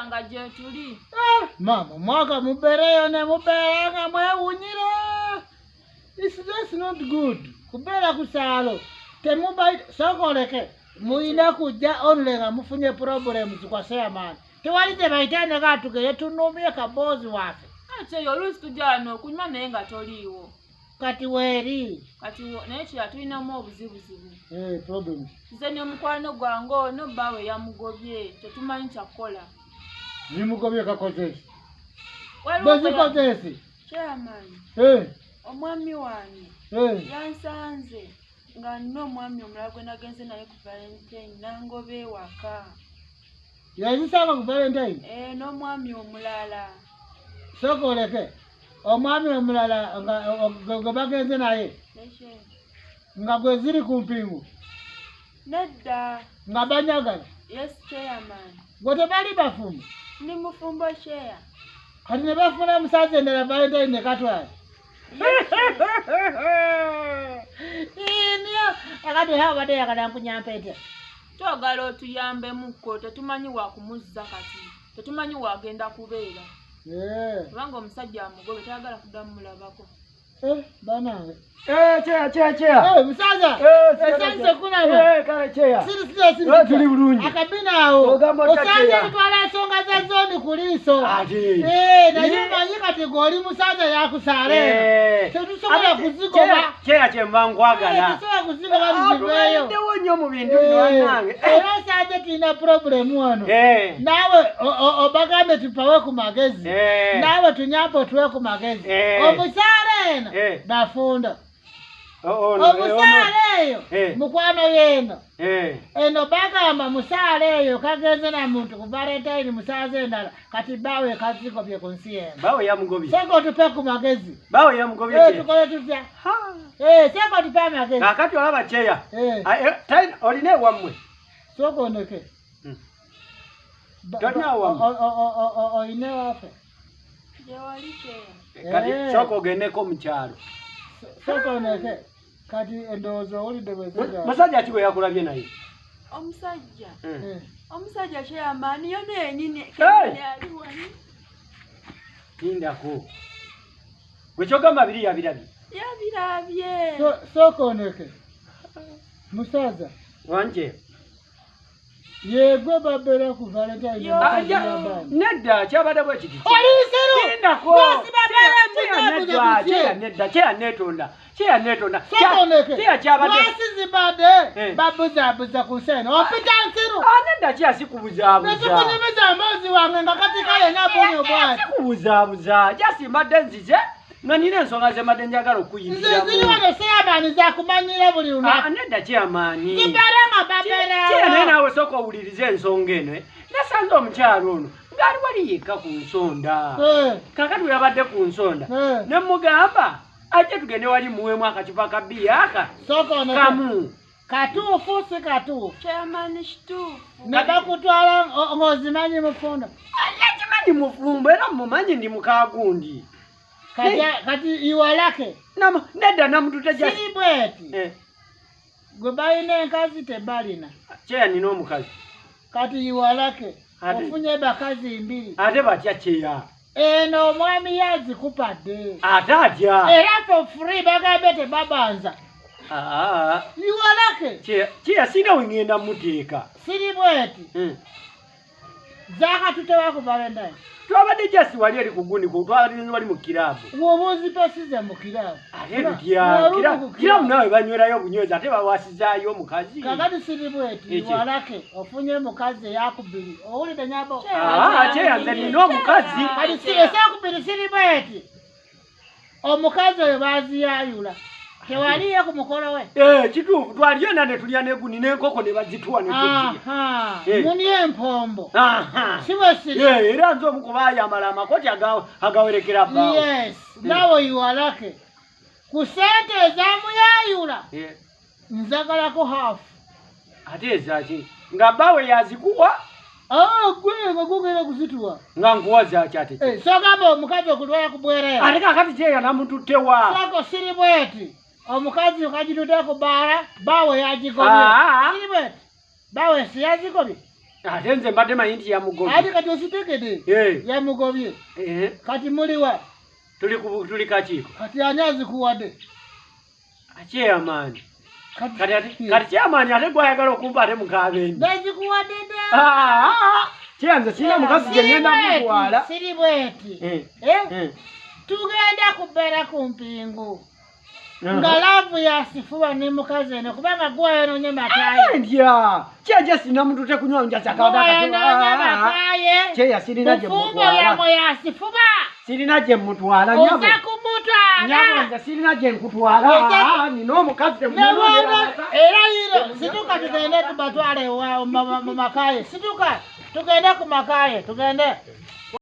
Nga gyetuli. Mama, mwaka mubeereyo ne mubeera nga mwewunyira. It's just not good. Kubeera ku kyalo temuba sokoleke muyina kujja onle nga mufunye problems kwa chairman. Tewali gye bayita ne katugere tunumye kaboozi waffe. Ate yo oluusi tujja wano okunywa naye nga toliiwo. Kati weeri. Kati naye kira tulinamu obuzibuzibu. Problems. Nze ne mukwano gwange ono bbaawe yamugobye tetumanyi kyakukola. Nimugobye kakozesi. Bwezikozesi. Chairman. Omwami wange yansanze nga nina omwami omulala gwe nagenze naye ku Valentine nangoba ewaka. Yazisanga ku Valentine? N'omwami omulala. Sooka oleke. Omwami omulala nga gwe bagenze naye? Nga gwe ziri ku mpingu? Nedda. Nga banyagala? Yes, chairman. Gwe tebali bafumbo? Ndi mufumbo, chair. Kati ne bafuna musaza endala Valentine ne katwala? Inyo, akati hawo badde yagala nkunyampa etya? Twagala otuyambemukko, tetumanyi wa kumuzza kati, tetumanyi wagenda kubeera. Kubanga omusajja amugobe tayagala kuddamu mulabako. Banange. Chair. Musaza. Esanze kunaba. Kale chair. Siri. Tuli bulungi. Akabina awo. Osanze kutwala ensonga za zoni ku liiso. Naye manyi kati gwe oli musaza yakusaala. Tetusobola kuzigoba. Chair kyenva nkwagala. Tetusobola kuzigoba bizibeeyo. Tubeereddewo nnyo mu bintu bino bannange. Era osanze tulina purobulemu wano. Naawe obagambe tupawe ku magezi. Naawe tunyambe otuwe ku magezi. Omusaala eno bafunda. Omusaala eyo mukwano yeno. Eno bagamba musaala eyo kagenze na muntu ku Valentine musaza endala kati bbaawe kazigobye ku nsi eno. Bbaawe yamugobye. Sooka otupe ku magezi. Bbaawe yamugobye. Tukole tutya? Sooka otupe amagezi. Kaakati olaba kyeya. Olina ewammwe? Sooka oneke. Tolina wammwe? Olina ewaffe? Gyewali kyeya. Kati sooka ogendeko mu kyalo. Sooka oneke. Kati endowooza owulidde bwe zigamba. Musajja ki gwe yakulabye naye? Omusajja. Omusajja chairman yona yennyini ali wano. Lindako. Gwe ky'ogamba biri yabirabye? Yabirabye. Sooka oneke. Musaza. Wanje. Yegwe babeera ku Valentine. Nedda kyabadde bwe kiti. Oli nsiru! Lindako. Nedda kyeya neetonda. Kyeya neetonda. Kyeya kyabadde. Lwaki zibadde babuzaabuza ku nsi eno? Opita nsiru! Nedda kyeya sikubuzaabuza. Nekikunyumiza emboozi wange nga kati kale nabunyo bwati. Sikubuzaabuza. Jasi mbadde nzize nga nina ensonga ze mbadde njagala okuyitiramu. Nze ziri wano seyamaani zakumanyira buli lunaku. Nedda kyeyamaani. Zibeera nga babeerawo. Kyeya naye naawe sooka owulirize ensonga eno. Nasanze omukyalo ono ng'ali wali yekka ku nsonda. Kaakati we yabadde ku nsonda ne mugamba ajje tugende wali muweemu akacupa ka bbiya aka kamu. Katuufu si katuufu? Chairman kituufu. Ne bakutwala ng'ozimanyi mufumbo? Nakimanyi mufumbo era mumanyi ndi mukaagundi. Kati iwalake. Nedda namutute siri bweti. Gwe balina enkazi tebalina. Kyeya nina omukazi. Kati iwalake. Ofunye bakazi mbiri. Ate batya kyeya? Eno omwami yazikupadde. Ate atya? Era for free bagambye tebabanza. Iwalake. Kyeya sirina we ŋŋenda muteeka. Siri bweti. Zaakatutewa ku Valentine. Twabadde jasi wali eri ku gundi twabadde wali mu kiraabu. Bw'oba ozipasize mu kiraabu. Ate tutya? Kiraabu naawe banywerayo obunywezi ate bawasizaayo omukazi. Kaakati siri bweti iwalake ofunye mukazi eyakubiri. Owulidde nyabo? Kyeya nze nina omukazi. Kati ekyakubiri siri bweti. Omukazi oyo baaziyayula. Tewaliyo ku mukolo we. Kituufu twaliyo na ne tulya n'egguni n'enkoko ne bazituwa ne tujja. Muni empombo. Si bwe siri. Era nze omu ku baayambala amakoti agawerekera bbaawe. Yes, naawe iwalake. Ku ssente ezamuyayula nzagalako haafu. Ate ezaki? Nga bbaawe yazikuwa? Gwe nga gugenda kuzituwa. Nga nkuwa zaki ate ki? Sogamba omukazi okulwala ku bwereere. Ate kaakati kyeya namututte wa? Soko siri bweti. Omukazi okagitute ku bbaala, bbaawe yagigobye. Siri bweti. Bbaawe si yazigobye. Ate nze mbadde manyi nti yamugobye. Ate kati okitegedde yamugobye. Kati muliwa? Tuli kakiiko. Kati ani azikuwadde? Chairman. Kati chairman ate gwayagala okumpa ate mukaabendi. Nazikuwadde dda. Kyanze sirina mukazi gye ngenda mutwala. Siri bweti. Tugenda kubeera ku mpingu. Nga laavu yasifuba ne mukazi eno kubanga gwayonoonye mataye. Ndya. Kyeje sirina muntu tekunywa Gwayonoonye mataye. Kyeya sirina gye Bufumbo mutwala. yamwe yasifuba. Sirina gye mutwala nyabo. Oza kumutwala. Nyabo nze sirina gye nkutwala. Nina omukazi temunona. Era yiro situka tugende tubatwale mu makaye. Situka tugende ku makaye tugende.